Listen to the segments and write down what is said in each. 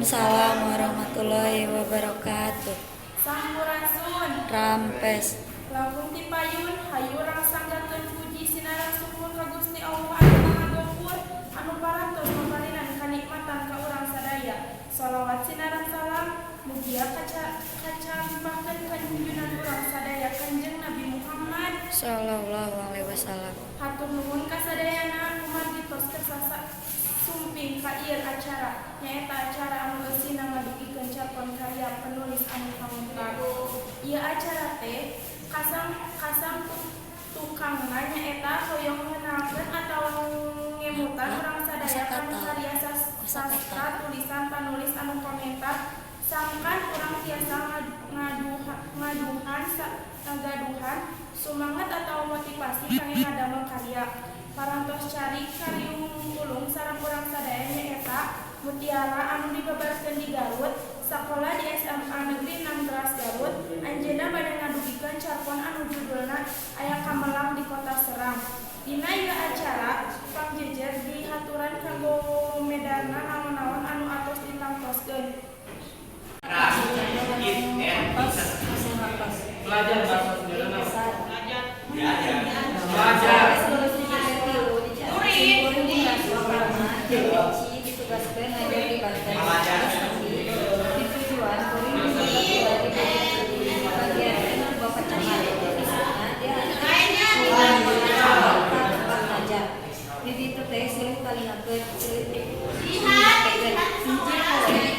Waalaikumsalam warahmatullahi wabarakatuh. Sampurasun. Rampes. Langkung ti payun, hayu urang sanggakeun puji sinareng syukur ka Gusti Allah anu Maha Gofur anu parantos maparinan kanikmatan ka urang sadaya. Shalawat sinareng salam mugia kacampahkeun ka junjungan urang sadaya, Kanjeng Nabi Muhammad. Sallallahu alaihi wasallam. Hatur nuhun ka sadayana kumargi tos kersa sumping ka ieu acara, nyaeta acara anu eusina ngadugikeun carpon karya penulis anu kawentar. Ieu acara teh kasang kasang tukangna nyaeta hoyong ngenalkeun atawa ngemutan urang sadaya kana karya sastra tulisan panulis anu komentar, sangkan urang tiasa ngagaduhan sumanget atau motivasi kangge ngadamel karya. Parantos calik kariung ulung sareng urang sadaya nyaeta Mutiara anu dibabarkeun di Garut, sakola di SMA Negeri 16 Garut. Anjeunna bade ngadugikeun carpon anu judulna Aya Kamelang di Kota Serang. Dina ieu acara pangjejer dihaturan kanggo medarna naon-naon anu atos ditangtoskeun. Tos, tos. Belajar bahasa Sunda. Belajar. Ditugaskeun ngajar di Banten. Ditujuan kuring dibagiankeun ku Bapak Camat. Isukna dia ka tempat ngajar. Di ditu teh silih palingakeun, silih dipakekeun. Hiji poe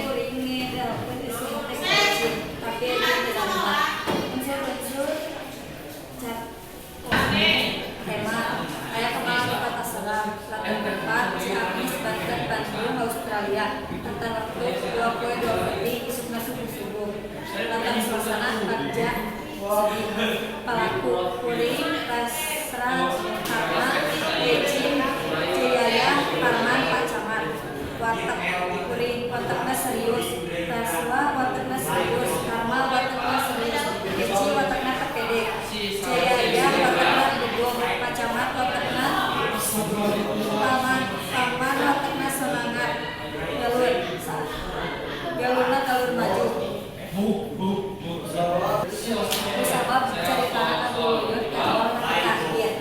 kuring ngedalkeun euseun teh ka cicing, tapi dia teu narima. Unsur-unsur carpon: tema Aya Kamelang di Kota Serang, latar tempat Ciamis, Banten, Bandung, Australia, latar waktu 2 poe 2 peuting, isukna subuh-subuh, latar suasana bagja sedih, pelaku kuring, Kasra, Karma, Ecin, Jayaya, Parman, Pak Camat, watak kuring watakna serius, Kaswa watakna serius, Karma watakna serius, Eci watakna teu pede, Jayaya watakna dugong, Pak Camat watakna paman, paman watakna semangat, galur galurna galur maju. Kusabab caritana ngaguluyur ti awal nepi ka akhir.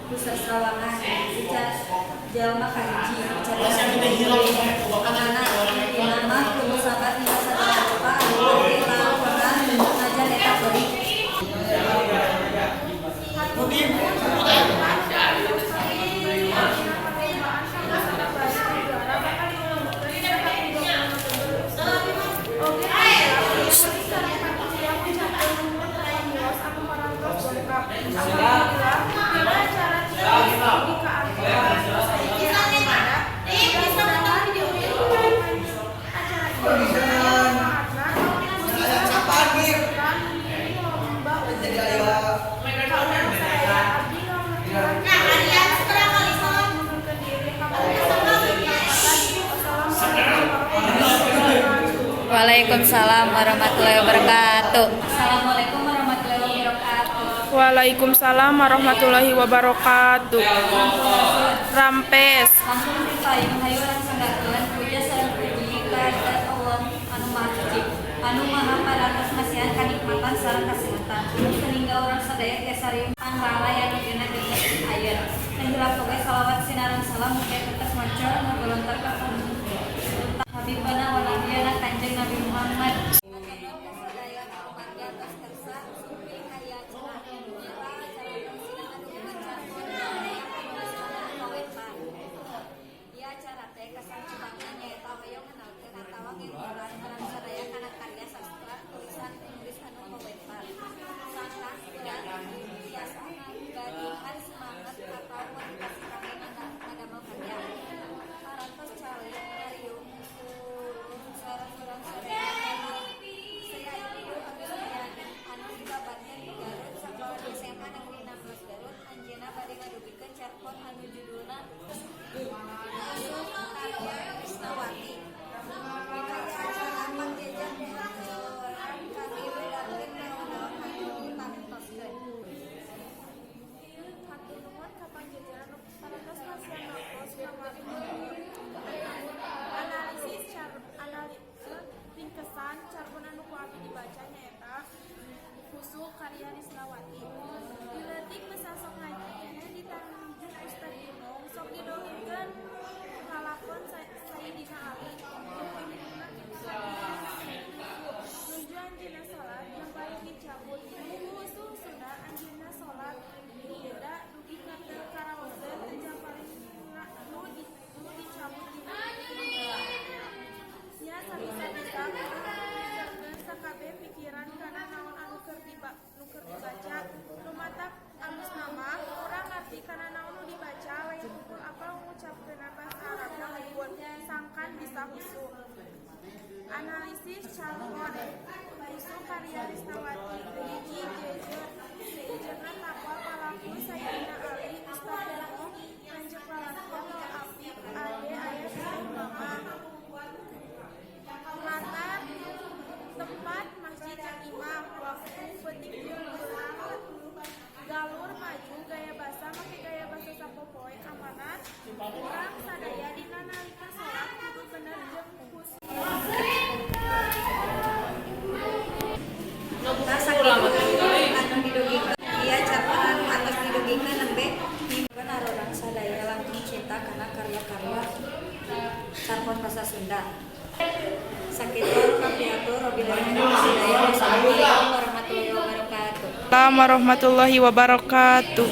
Ku sastrawangan bicara jalma kahiji carita kuring mana intina mah kudu sabar dina sagala rupa anu keur dilakonan najan eta peurih. Hatur nuhun perlombaan kanggo sababaraha juara bakal dilombakeun dina tanggal 20 November usuk. Oge kuring sareng panitia ngucapkeun nuhun ka pamios anu parantos dongkap. Alhamdulillah dina acara tiis dugi ka akhir parantos hiji anu mada. Mudah-mudahan acara ieu aya manfaatna, khususna peserta nu ngiring lomba unggul. Ka urang sadaya abdi ngahaturkeun mundurkeun diri. Hampura. Wassalamualaikum warahmatullahi wabarakatuh. Waalaikumsalam warahmatullahi wabarakatuh. Assalamualaikum warahmatullahi wabarakatuh. Waalaikumsalam warahmatullahi wabarakatuh. Rampes. Langkung ti payun, hayu urang sanggakeun puja sareng puji ka Allah anu Maha Suci, anu Maha parantos masihan kanikmatan sareng kasehatan sehingga urang sadaya tiasa riung pangralay anu dina dinten ayeuna. Teu hilap oge salawat sinareng salam mugia tetep ngocor ngagolontar ka Habibana wa nabiyana Kanjeng Nabi Muhammad. Sadaya kumargi tos kersa sumping ka ieu acara, nyaeta acara anu eusina ngadugikeun carpon karya penulis anu kawentar. Ieu acara teh kasangcupangna nyaeta hoyong ngenalkeun atawa ngemutan urang sadaya kana karya sastra tulisan penulis anu kawentar, sangkan urang tiasa ngagaduhan semangat atau motivasi kangge ngadamel karya. Parantos calik ngariung ulung sareng urang sadaya Sri Ayu Agustiani anu dibabarkeun di Garut, sakola di SMA Negeri 16 Garut. Anjeunna bade ngadugikeun carpon anu judulna Asuh Karya Krisnawati. Dina ieu acara pangjejer dihaturan kangge medarkeun naon-naon anu ditangtoskeun. Hatur nuhun ka pangjejer anu parantos masihan waktos kamari. Analisis car anali Analisis carpon Isu karya Risnawati. 1, jejer. Jejerna takwa palaku Sayyidina Ali, Ustad umum, lanceuk lalaki atau apik, ade ayah teteh mama. Latar tempat masjid jeung imah, waktu peuting jeung beurang. Galur maju gaya basa make gaya basa sapopoe. Amanat urang sadaya dina nalika salat kudu bener jeung khusyuk. Tah, sakitu anu didugikeun. Ieu carpon anu atos didugikeun nembe nyebabkeun arurang sadaya langkung cinta kana karya-karya carpon basa Sunda. Sakitu anu kapihatur, wabillahi taufiq, wassalamualaikum warahmatullahi wabarakatuh. Warahmatullahi wabarakatuh.